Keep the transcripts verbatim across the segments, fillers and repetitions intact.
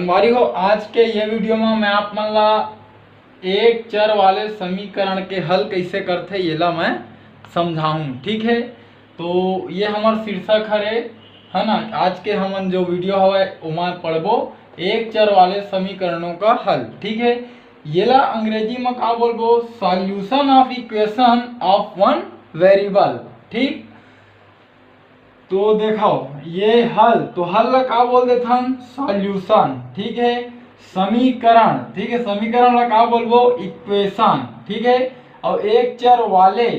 संगवारी हो, आज के ये वीडियो में मैं आप मन ला एक चर वाले समीकरण के हल कैसे करथे, येला मैं समझाऊं, ठीक है। तो ये हमर शीर्षक हरे, है ना। आज के हमन जो वीडियो हवय, ओमा पढ़बो एक चर वाले समीकरणों का हल, ठीक है। येला अंग्रेजी में का बोलबो? Solution of equation of one variable, ठीक। तो देखो, ये हल, तो हल ला का बोल देथन? सॉल्यूशन, ठीक है, समीकरण, ठीक है। समीकरण ला का बोलबो? इक्वेशन, ठीक है। और एक चर वाले,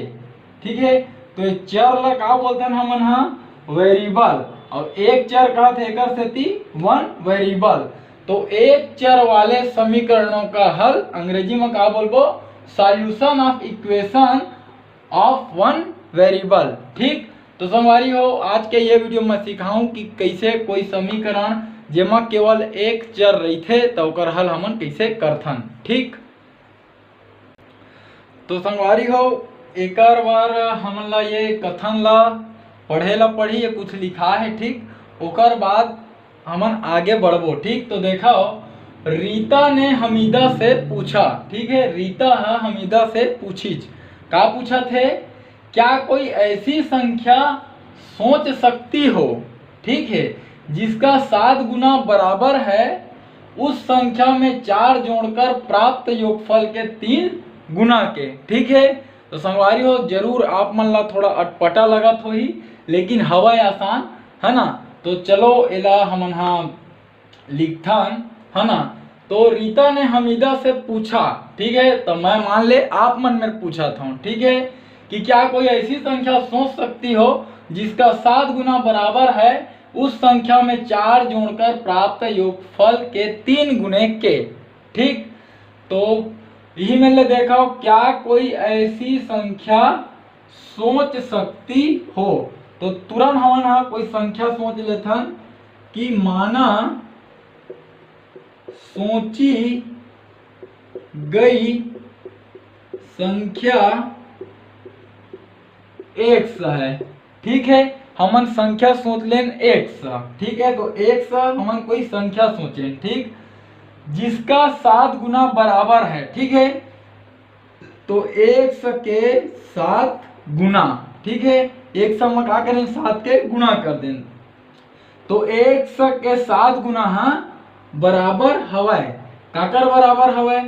ठीक है, तो ये चर ला का बोलथन हमन हा? वेरिएबल। और एक चर का थे, एकर सेती वन वेरिएबल। तो एक चर वाले समीकरणों का हल अंग्रेजी में का बोलबो? Solution of equation of one variable, ठीक। तो संगवारी हो, आज के ये वीडियो में सिखाऊं कि कैसे कोई समीकरण जेमा केवल एक चर रहिथे, तो ओकर हल हमन कैसे करथन, ठीक। तो संगवारी हो, एकर बर हमन ला ये कथन ला पढ़े ला पड़ही, ये कुछ लिखा है, ठीक। ओकर बाद हमन आगे बढ़बो, ठीक। तो देखो, रीता ने हमीदा से पूछा, ठीक है, रीता हा हमीदा से पूछिच। का पूछा थे? क्या कोई ऐसी संख्या सोच सकती हो, ठीक है, जिसका सात गुना बराबर है उस संख्या में चार जोड़कर प्राप्त योगफल के तीन गुना के, ठीक है। तो संगवारी हो, जरूर आप मन ला थोड़ा अटपटा लगत होही, लेकिन हवय आसान, है ना। तो चलो, एला हमन हा लिखथन, है ना। तो रीता ने हमीदा से पूछा, ठीक है, तो मैं मान ले आप मन मेर पूछा था, ठीक है, कि क्या कोई ऐसी संख्या सोच सकती हो जिसका सात गुना बराबर है उस संख्या में चार जोड़कर प्राप्त योगफल के तीन गुने के, ठीक। तो यही में ले देखो, क्या कोई ऐसी संख्या सोच सकती हो, तो तुरंत हमन हा कोई संख्या सोच लेथन कि माना सोची गई संख्या एक्स है, ठीक है। हमन संख्या सोच लेन एक्स, ठीक है। तो एक्स हमन कोई संख्या सोचेन, ठीक, जिसका सात गुना बराबर है, ठीक है। तो एक्स के सात गुना, ठीक है, एक्स हम का करें, सात के गुना कर देन। तो एक्स के सात गुना हा बराबर हवय, काकर बराबर हवय,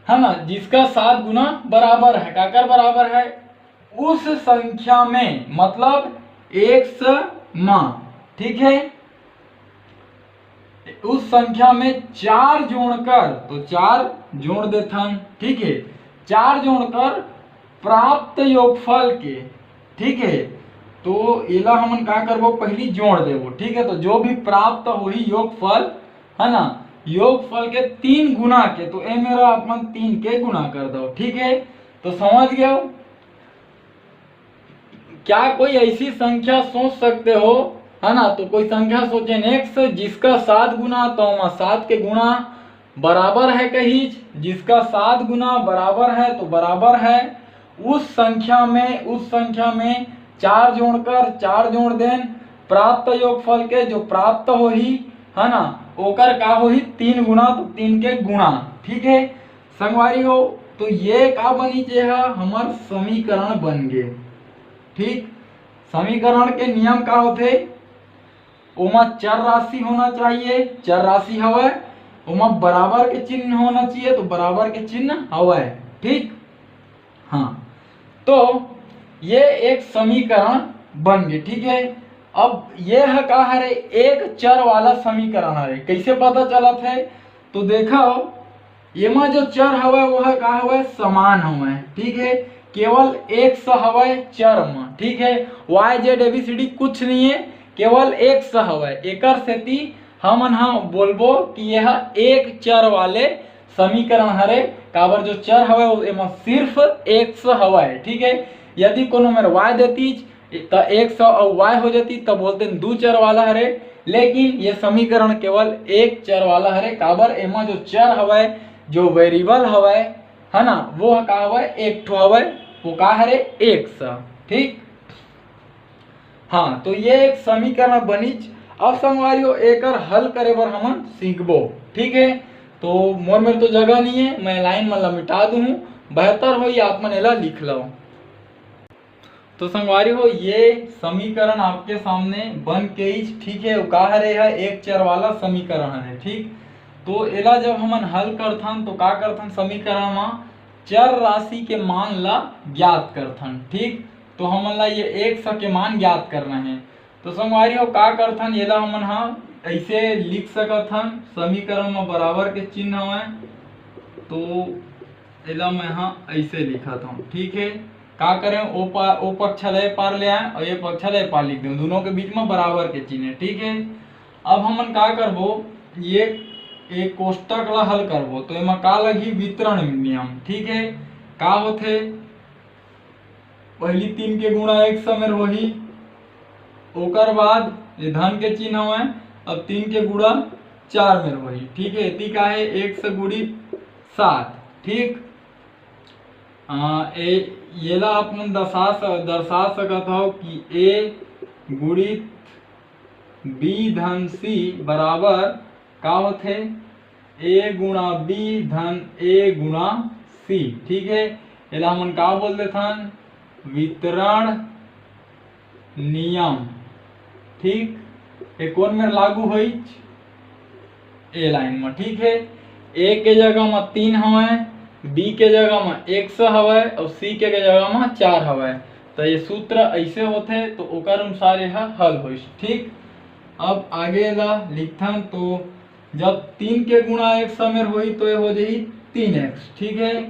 है ना, जिसका सात गुना बराबर है। काकर बराबर है? उस संख्या में, मतलब एक्स मा, ठीक है, उस संख्या में चार जोड़कर, तो चार जोड़ देथन, ठीक है, चार जोड़कर प्राप्त योगफल के, ठीक है। तो एला हमन का करबो, पहली जोड़ देबो, ठीक है। तो जो भी प्राप्त होही योगफल, है ना, योगफल के तीन गुना के, तो ए मेरा अपन तीन के गुना कर दो, ठीक है। तो समझ गए हो, क्या कोई ऐसी संख्या सोच सकते हो, है ना। तो कोई संख्या सोचेन एक्स, जिसका सात गुना, तो ओमा सात के गुना बराबर है कहीच, जिसका सात गुना बराबर है तो बराबर है। उस संख्या में, उस संख्या में चार जोड़कर, चार जोड़ देन, प्राप्त योगफल के जो प्राप्त होही, है ना, ओकर का होही, तीन गुना, तो तीन के गुना, ठीक है। संगवारी हो, तो ये का बनी, जे हा हमर समीकरण बन गे, ठीक। समीकरण के नियम का होथे? ओमा चर राशि होना चाहिए, चर राशि हवय। ओमा बराबर के चिन्ह होना चाहिए, तो बराबर के चिन्ह हवय, ठीक। हाँ, तो ये एक समीकरण बन गे, ठीक है। अब ये ह का हरे, एक चर वाला समीकरण हरे। कैसे पता चलत है? तो देखो, एमा जो चर हवय, वो ह का हवय, समान हवय, ठीक है। केवल एक्स हवय चर म, ठीक है। वाई जेड एबीसीडी कुछ नहीं है, केवल एक्स हवय। एकर सेती हमन ह बोलबो कि यह एक चर वाले समीकरण हरे, काबर जो चर हवय, वो एमा सिर्फ एक्स हवय, ठीक है। यदि कोनो मेर वाई देतीच, त एक्स अउ वाई हो जाती, त बोलते दू चर वाला हरे। लेकिन ये समीकरण केवल एक चर वाला हरे, काबर एमा जो चर हवय, जो वेरिएबल हवय, है ना, वो ह का हवय, एक ठो हवय, वो का हरे, एक्स, ठीक। हाँ, तो ये एक समीकरण बनिच। अब संगवारी हो, एकर हल करे बर हमन सीखबो, ठीक है। तो मोर मेर तो जगह नहीं है, मैं लाइन मन ला मिटा दूहूँ, बेहतर होही आप मन एला लिख लव। तो संगवारी हो, ये समीकरण आपके सामने बन के ही, ठीक है, का हरे है, एक चर वाला समीकरण हरे, ठीक। तो एला जब हमन हल करथन तो का करथन, समीकरण में चर राशि के मान ला ज्ञात करथन, ठीक। तो हमन ला ये एक्स के मान ज्ञात करना है। तो संगवारी हो, का करथन, एला हमन हा ऐसे लिख सकत हन, समीकरण में बराबर के चिन्ह हवय, तो एला मैं हा ऐसे लिखत हूँ, ठीक है। का करें, ओ पार, ओ पक्ष ला ए पार ले आए और ये पक्ष ला ए पार लिख दें, दोनों के बीच में बराबर के चिन्ह है, ठीक है। अब हमन का करबो, ये एक कोष्टक ला हल करबो, तो एमा का लगही, वितरण नियम, ठीक है। का होथे, पहली तीन के गुणा एक सौ मेर होही, ओकर बाद ये धन के चिन्ह हवय, अब तीन के गुणा चार मेर होही, ठीक है। एती का है, एक सौ गुणित सात, ठीक। आ, ए, येला आप मन दर्शा स-, दर्शा सकत हव कि ए गुणित बी धन सी बराबर का होथे, ए गुणा बी धन ए गुणा सी, ठीक है। एला हमन का बोल देथन, वितरण नियम, ठीक। ए कोन मेर लागू होइच, ए लाइन में, ठीक है। ए के जगह में तीन हवय, बी के जगह में एक सौ हवय और सी के, के जगह में चार हवय। तो ये सूत्र ऐसे होथे, तो ओकर अनुसार यह हल होइस, ठीक। अब आगे ला लिखथन, तो जब तीन के गुणा एक सौ मेर होही तो ये हो जाही तीन एक्स, ठीक है।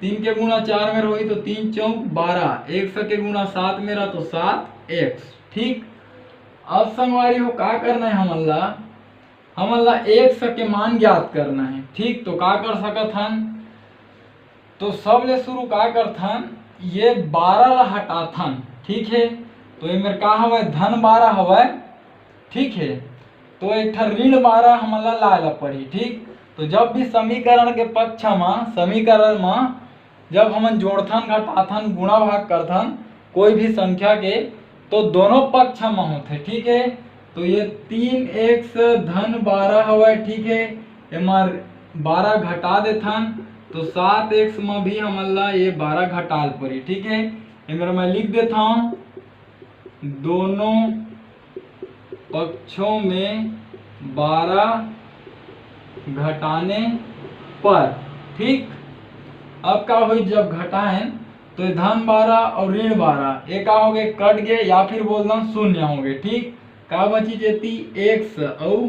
तीन के गुणा चार मेर होही तो तीन चौक बारह, एक सौ के गुणा सात मेर तो सात एक्स, ठीक। अब संगवारी हो, का करना है हमन ला, हमन ला एक्स के मान ज्ञात करना है, ठीक। तो का कर सकत हन, तो सबले शुरू का करथन, ये बारह ला हटाथन, ठीक है। तो ये मेर का हवय, धन बारह हवय, ठीक है। तो एक ठा ऋण बारह हमन ला लाए ला पड़ही, ठीक। तो जब भी समीकरण के पक्ष म, समीकरण म जब हमन जोड़थन, घटाथन, गुणा भाग करथन कोई भी संख्या के, तो दोनों पक्ष म होथे, ठीक है। तो ये तीन एक्स धन बारह हवय, ठीक है, एमा बारह घटा देथन, तो सात एक्स म भी हमन ला ये बारह घटाल परी, ठीक है। एमेर मैं लिख देथव, दोनों पक्षों में बारह घटाने पर, ठीक। अब का होई, जब घटाएन तो ये धन बारह और ऋण बारह, ये का हो गए, कट गए, या फिर बोल दो शून्य हो गए, ठीक। का बची जेती, एक्स अउ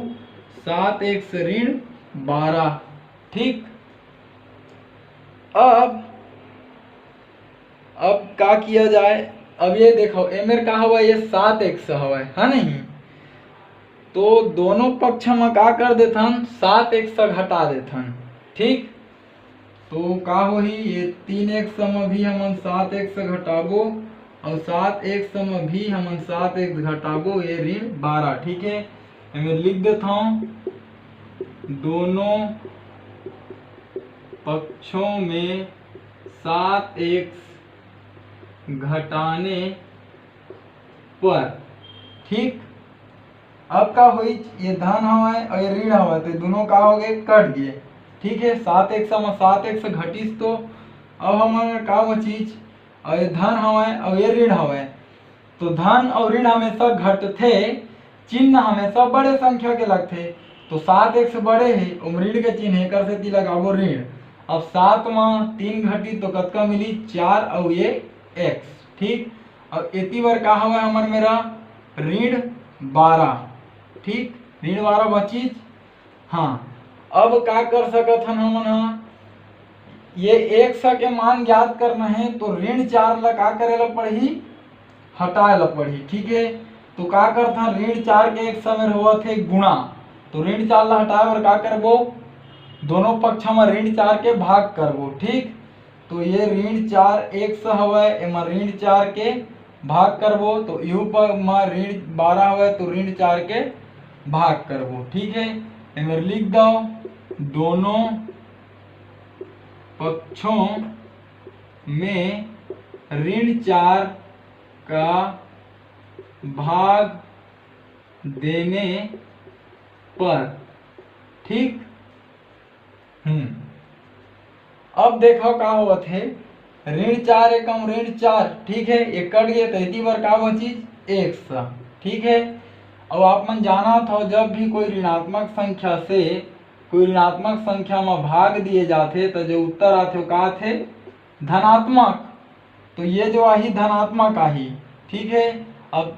सात एक्स ऋण बारह, ठीक। अब अब का किया जाए, अब ये देखो, एमेर का हवा, ये सात एक्स हवा, है नहीं। तो दोनों पक्ष में का कर देथन, सात एक्स घटा देथन, ठीक। तो का होही, ये तीन एक्स में भी हमन सात एक्स घटाबो और सात एक्स में भी हमन सात एक्स घटाबो, ये ऋण बारह, ठीक है। एमेर लिख देथव, दोनों पक्षों में सात एक्स घटाने पर, ठीक। अब का होई, ये धन हवय और ये ऋण हवय, तो दोनों का हो गए, कट गए, ठीक है। सात एक्स में सात एक्स घटिस, तो अब हमन का बचिस, और ये धन हवय और ये ऋण हवय, तो धन और ऋण हमेशा घटथे, चिन्ह हमेशा बड़े संख्या के लगथे। तो सात एक्स बड़े हे, ओम ऋण के चिन्ह हे, एकर सेती लगाबो ऋण। अब सात म तीन घटी तो कतका मिली? चार अउ ये एक्स, ठीक। अब एती बर का हवय हमर मेरा? ऋण बारह, ठीक, ऋण बारह बचिस। हाँ, अब का कर सकत हन हमन ह? ये एक्स के मान ज्ञात करना हे, तो ऋण चार ला का करे ला पड़ही? हटाए ला पड़ही, ठीक है। तो का करथन, ऋण चार के एक्स मेर होवत हे गुणा, तो ऋण चार ला हटाए बर का करबो? दोनों पक्ष में ऋण चार के भाग करबो, ठीक। तो ये ऋण चार एक्स हवय, एमा ऋण चार के भाग करबो, तो इहू पर म ऋण बारह हवय, तो ऋण चार के भाग करबो, ठीक है। एमेर लिख दो, दोनों पक्षों में ऋण चार का भाग देने पर, ठीक। हम्म अब देखो का होवत हे, ऋण चार एकम ऋण चार, ठीक है, ये कट गए तो एती बर का बचिस? एक्स, ठीक है। अब आप मन जानत हो, जब भी कोई ऋणात्मक संख्या से कोई ऋणात्मक संख्या में भाग दिए जाथे तो जो उत्तर आथे वो का आथे? धनात्मक। तो ये जो आही धनात्मक आही, ठीक है। अब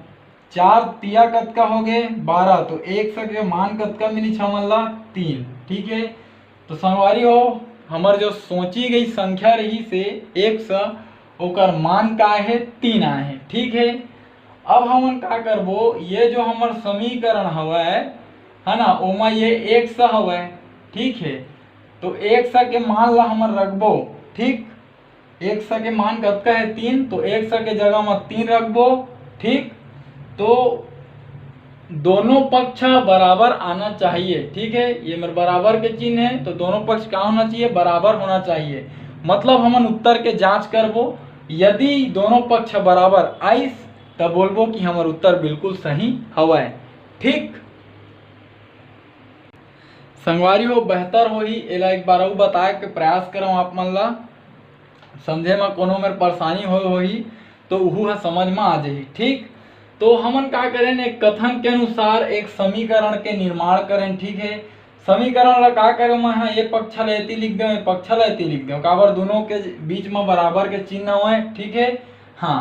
चार तिया कतका हो गए? बारह। तो एक्स के मान कतका मिली हमन ला? तीन, ठीक है। तो संगवारी हो, हमर जो सोची गई संख्या रहिस हे एक्स, ओकर मान का हे? तीन आए हे, ठीक है। अब हमन का करबो, ये जो हमर समीकरण हवय, है ना, ओमा ये एक्स हवय, ठीक है। तो एक्स के मान ला हमन रखबो, ठीक। एक्स के मान कतका है? तीन। तो एक्स के जगह में तीन रखबो, ठीक। तो दोनों पक्ष बराबर आना चाहिए, ठीक है। ये मेरे बराबर के चिन्ह है, तो दोनों पक्ष का होना चाहिए? बराबर होना चाहिए। मतलब हमन उत्तर के जांच करबो, यदि दोनों पक्ष बराबर आइस, तब बोलबो कि हमर उत्तर बिल्कुल सही हवय, ठीक। संगवारी हो, बेहतर होही, एला एक बार अउ बताए के प्रयास करम आप मन ला। समझे म कोनो मेर परेशानी होय होही तो उहू ह समझ म आ जाही, ठीक। तो हमन का करेन, एक कथन के अनुसार एक समीकरण के निर्माण करेन, ठीक है। समीकरण ला का करें, मैं ह ये पक्ष ला एती लिख देव, ये पक्ष ला एती लिख देव, काबर दोनों के बीच म बराबर के चिन्ह होय, ठीक है। हाँ,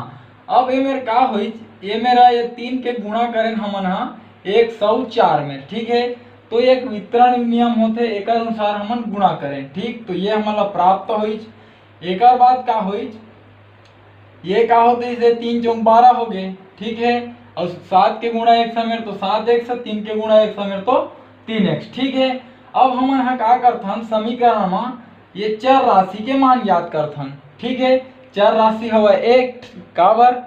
अब ये मेर का होइच, ये मेरा ये तीन के गुणा करेन हमन ह एक सौ चार में, ठीक है। तो एक वितरण नियम होथे, एकर अनुसार हमन गुणा करें, ठीक। तो ये हमन ला प्राप्त होइच। एकर बाद का होइच, ये का होथे, इसे तीन चौक बारह हो गए, ठीक है। और सात के गुणा एक सौ मेर तो सात एक्स, तीन के गुणा एक सौ मेर तो तीन एक्स, ठीक है। अब हमन ह का करथन, समीकरण म ये चर राशि के मान ज्ञात करथन, ठीक है। चर राशि हवय एक, काबर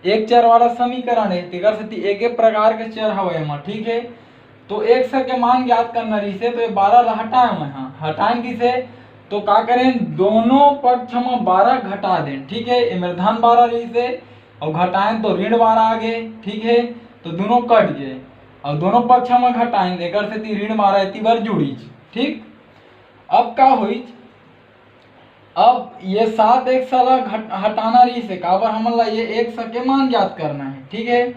एक चर वाला समीकरण है, तेकर सेती एक एक प्रकार के चर हवय एमा, ठीक है। तो एक्स के मान ज्ञात करना रहिसे, तो ये बारह ला हटाए मैं हाँ, हटाएन किसे, तो का करें, दोनों पक्ष में बारह घटा दें, ठीक है। एमे धन बारह रहिसे और घटाएन तो ऋण बारह आ गए, ठीक है। तो दोनों कट गए और दोनों पक्ष में घटाएन, एकर सेती ऋण बारह एती बार जुड़ीच, ठीक। अब का होइच, अब ये सात एक्स ला घट-, हटाना रहिसे, काबर हमन ला ये एक्स के मान ज्ञात करना है, ठीक है।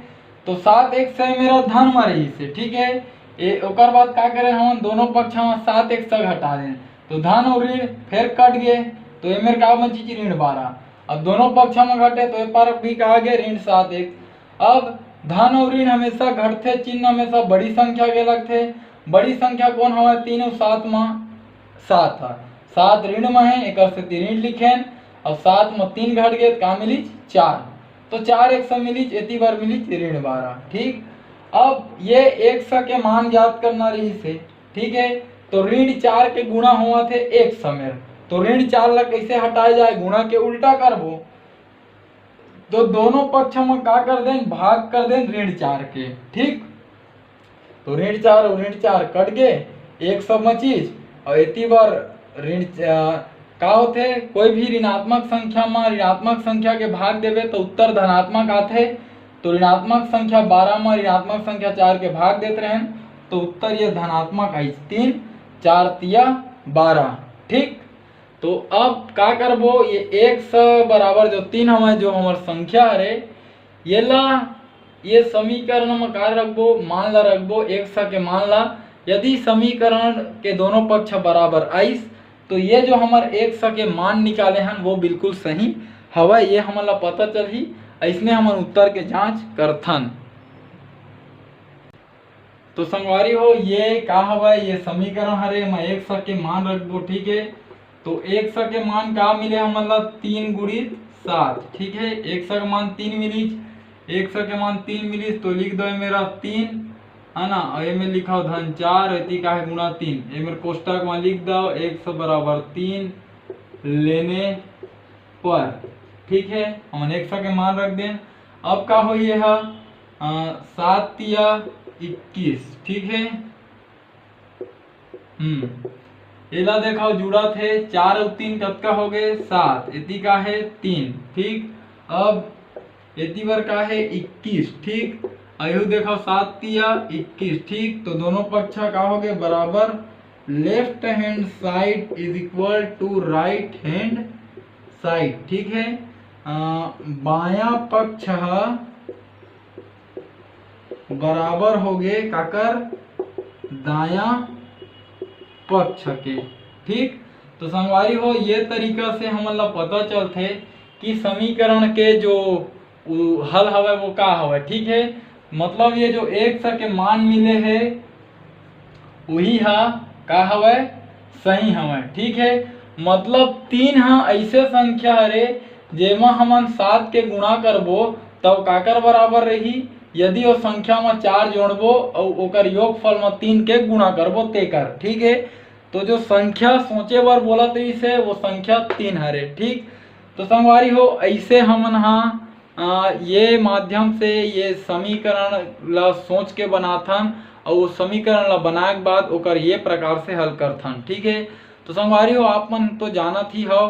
तो सात एक्स है मेरा धन में रहिसे, ठीक है। ए, ओकर बाद का करें, हमन दोनों पक्ष में सात एक्स घटा दें, तो धन और ऋण फिर कट गए, तो ये मेरे का बची कि ऋण बारह। अब दोनों पक्ष में घटे तो ये पर भी का आ गया ऋण सात एक्स। अब धन और ऋण हमेशा घटथे, चिन्ह हमेशा बड़ी संख्या के लगथे। बड़ी संख्या कौन हवय? तीन और सात में सात ह, सात ऋण म हे, एकर सेती ऋण लिखेन, अउ सात म तीन घट गे त का मिलिच? चार। तो चार एक्स मिलिच, एती बार मिलिच ऋण बारह। ठीक, अब ये एक्स के मान ज्ञात करना रहिस हे, ठीक है, तो ऋण चार के गुणा होवत हे एक्स मेर, तो ऋण चार ला कैसे हटाए जाए? गुणा के उल्टा करबो, तो दोनों पक्ष म का कर देन, भाग कर देन ऋण चार के। ठीक, तो ऋण चार और ऋण चार कट गे, एक सौ पच्चीस, और एती बर ऋण, अ, का होथे, कोई भी ऋणात्मक संख्या म ऋणात्मक संख्या के भाग देबे तो उत्तर धनात्मक आथे। तो ऋणात्मक संख्या बारह म ऋणात्मक संख्या चार के भाग देत रहेन, तो उत्तर ये धनात्मक आइस, तीन चार तिया बारह। ठीक, तो अब का करबो, ये एक्स बराबर जो तीन हवय, जो हमर संख्या हरे, ये ला, ये समीकरण म का रखबो, मान ला रखबो, एक्स के मान ला। यदि समीकरण के दोनों पक्ष बराबर आइस, तो ये जो हमर एक्स के मान निकाले हन, वो बिल्कुल सही हवय। ये हमन ला पता चलही, अइसने हमन उत्तर के जांच करथन। तो संगवारी हो, ये का हवय? ये समीकरण हरे, एमा एक्स के मान रखबो, ठीक है। तो एक्स के मान का मिले हमन ला? तीन गुणित सात, ठीक है। एक्स के मान तीन मिलिस, एक्स के मान तीन मिलिस, तो लिख दो ये मेरा तीन, है ना, और ये में लिखा हो धन चार, एती का है गुणा तीन, ये मेरे कोष्टक में लिख दो, एक्स बराबर तीन लेने पर, ठीक है, हमन एक्स के मान रख देन। अब का होही ये ह, अ, सात तिया इक्कीस, ठीक है। हम्म, एला देखो, जुड़त हे, चार अउ तीन कतका हो गए? सात। एती का है? तीन। ठीक, अब एती बर का है? इक्कीस। ठीक, अयू देखो, सात तिया इक्कीस, ठीक। तो दोनों पक्ष का हो गए बराबर, left hand side is equal to right hand side, ठीक है। अ, बायां पक्ष ह बराबर हो गए काकर, दायां पक्ष के, ठीक। तो संगवारी हो, ये तरीका से हमन ला पता चलथे कि समीकरण के जो उ-, हल हवय वो का हवय, ठीक है। मतलब ये जो x के मान मिले हे, वही हा का हवय, सही हवय, ठीक है। मतलब तीन हा ऐसे संख्या हरे जेमा हमन सात के गुणा करबो तब काकर बराबर रही, यदि वो संख्या म चार जोड़बो अउ ओकर योगफल म तीन के गुणा करबो तेकर, ठीक है। तो जो संख्या सोचे बर बोलत रहिस हे वो संख्या तीन हरे, ठीक। तो संगवारी हो, ऐसे हमन हा अ, ये माध्यम से, ये समीकरण ला सोच के बनाथन अउ उस समीकरण ला बनाए के बाद ओकर ये प्रकार से हल करथन, ठीक है। तो संगवारी हो, आप मन तो जानत ही हो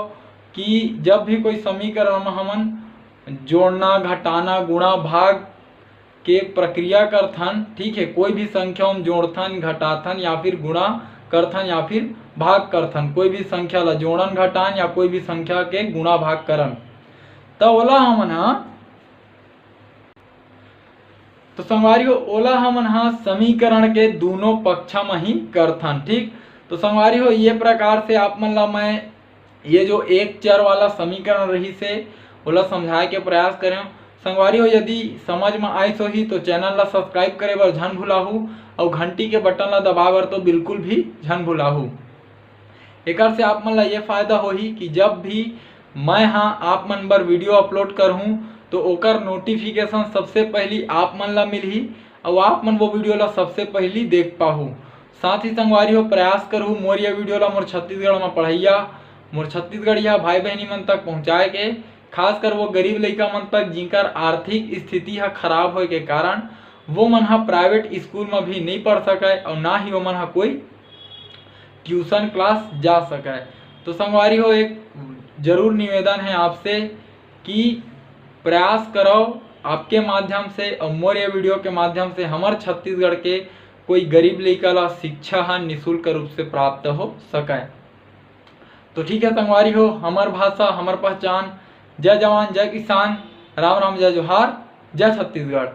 कि जब भी कोई समीकरण में हमन जोड़ना, घटाना, गुणा, भाग के प्रक्रिया करथन, ठीक है, कोई भी संख्या हम जोड़थन, घटाथन या फिर गुणा करथन या फिर भाग करथन, कोई भी संख्या ला जोड़न, घटान या कोई भी संख्या के गुणा, भाग करन, त ओला हमन ह, तो संगवारी हो, ओला हमन ह समीकरण के दोनों पक्ष म ही करथन, ठीक। तो संगवारी हो, ये प्रकार से आप मन ला मैं ये जो एक चर वाला समीकरण रहिस हे, ओला समझाए के प्रयास करें। संगवारी हो, यदि समझ म आइस होही तो चैनल ला सब्सक्राइब करे बर झन भुलाहू अउ घंटी के बटन ला दबाए बर तो बिल्कुल भी झन भुलाहू। एकर से आप मन ला ये फायदा होही कि जब भी मैं हा आप मन बर वीडियो अपलोड करहूँ तो ओकर नोटिफिकेशन सबसे पहली आप मन ला मिलही अउ आप मन वो वीडियो ला सबसे पहली देख पाहू। साथ ही संगवारी हो, प्रयास करहू मोर ये वीडियो ला मोर छत्तीसगढ़ म पढ़इया, मोर छत्तीसगढ़िया भाई बहनी मन तक पहुँचाए के, खासकर वो गरीब लइका मन तक जिनकर आर्थिक स्थिति ह खराब होए के कारण वो मन ह प्राइवेट स्कूल म भी नहीं पढ़ सकय अउ ना ही वो मन ह कोई ट्यूशन क्लास जा सकय। तो संगवारी हो, एक जरूर निवेदन है आपसे कि प्रयास करव आपके माध्यम से अउ मोर ये वीडियो के माध्यम से हमर छत्तीसगढ़ के कोई गरीब लइका ला शिक्षा ह निशुल्क रूप से प्राप्त हो सकय। तो ठीक है संगवारी हो, हमर भाषा, हमर पहचान। जय जवान, जय किसान, राम राम, जय जोहार, जय छत्तीसगढ़।